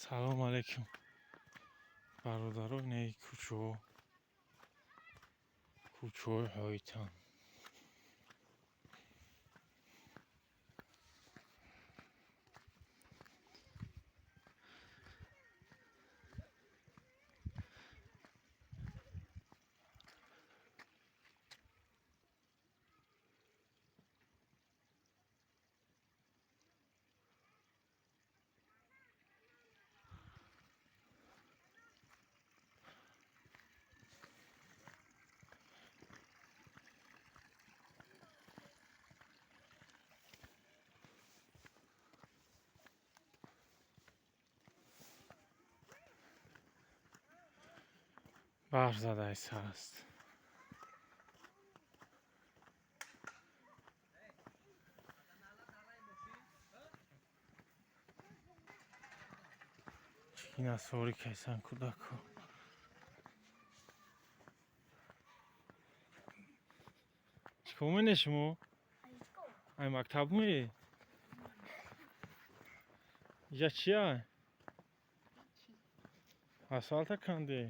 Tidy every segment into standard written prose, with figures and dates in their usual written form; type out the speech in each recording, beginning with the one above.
Салом алейкум, бародаро. Инаи кӯчаҳо, кӯчаҳои Ҳоитан. Барф задаиста аст. Ина сорӣ кайсан кӯдако. Чӣ кор мене шумо? Ай мактаб меи? Иҷа чия? Асфалта канде?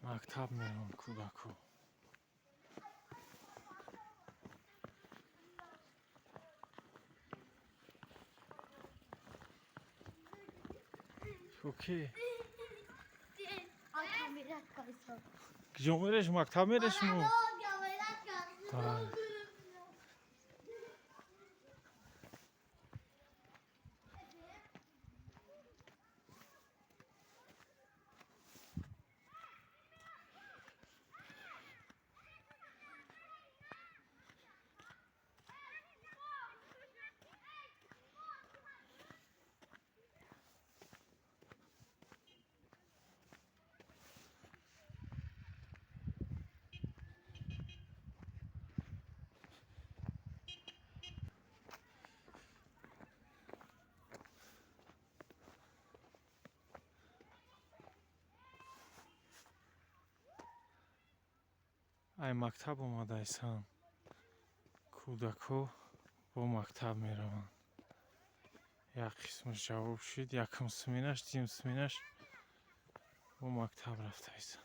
Мактаб мераванд кӯдако. Окей. Куҷо мереш? Мактаб мереш шумо? Ай мактаб омадаистанд. Кӯдакҳо бо мактаб мераванд. Як қисмаш ҷавоб шид, якум сменаш, дуюм сменаш бо мактаб рафтаистанд.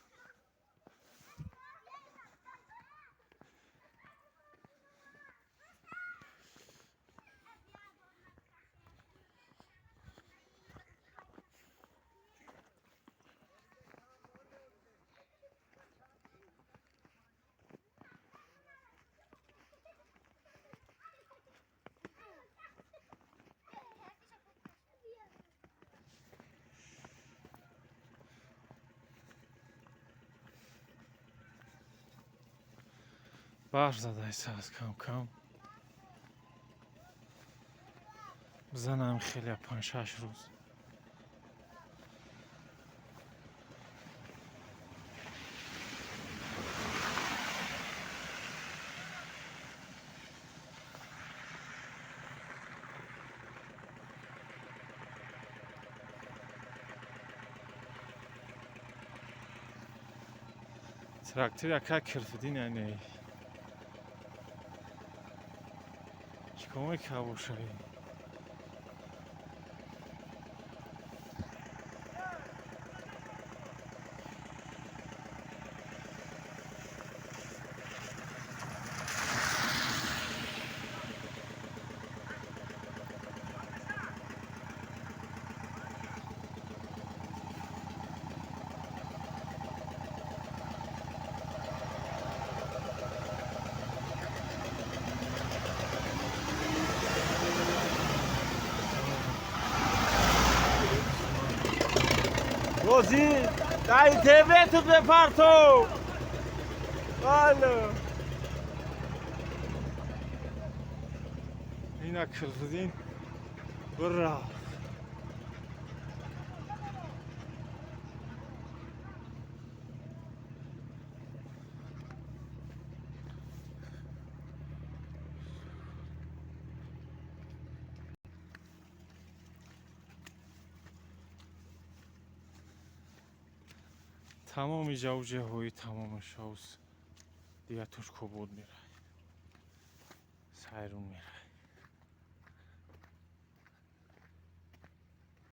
Барф задаиста аст кам-кам. Бизанам хеле 5-6 рӯз. Трактор яка кирфидин яъне. Чикор мекард бошад? Бозӣ дар интернетут мепартов. Алло. Ина Кирғизин бирафт. Тамоми ҷавҷаҳои тамоми шавс дига туш кобуд мерай, сайрун мерай.